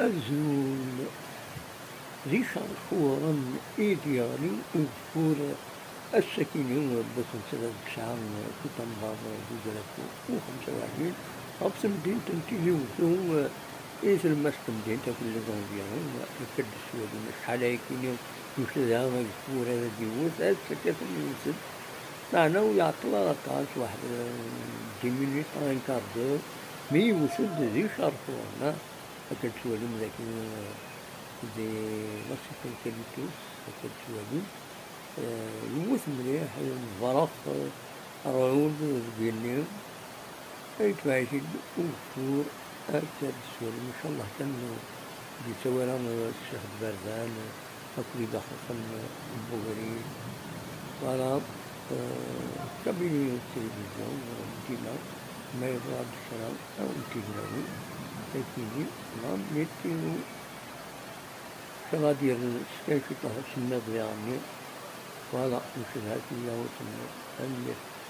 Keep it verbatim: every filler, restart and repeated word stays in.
Azul d icerfuren i d-yeɣli ugeffur ass-akini n wass n sra d tesɛa, kutamḍar d uzraf u xemsa u ɛecrin, ɣef temdint n Tizi Wezzu, i tlemmast n temdint akk les environs, akka d-sswadin acḥal ayakini yusa daɣen ageffur ara d-iwet, ass-a kkaten yewwet-d, meɛna ur iɛeṭṭel ara aṭas, waḥed dix minutes, un quart d'heure, mi yewwet-d d icerfuren, akka d-twalim dagi, di la cité eucalyptus, akka d-twalim, eh, yewwet mliḥ, eh, lberq, eh, rrɛud deg igenni, yetbeɛ-it-id ugeffur, akka d-twalim, ncallah kan, eh, di ttawara, eh, Ccix Tbardan, eh, akked idaxxuxen, eh, n ubrid. Voilà, eh, kabini n tilivizyu, eh, dima, ma yeḍra-d kra, ad wen-t-id-nawi, akini, la météo. Kra ad yerren s kan ciṭuḥ usemmiḍ diɣenni. Voilà, ncedha-t i yiwet-nni. Tanemmirt.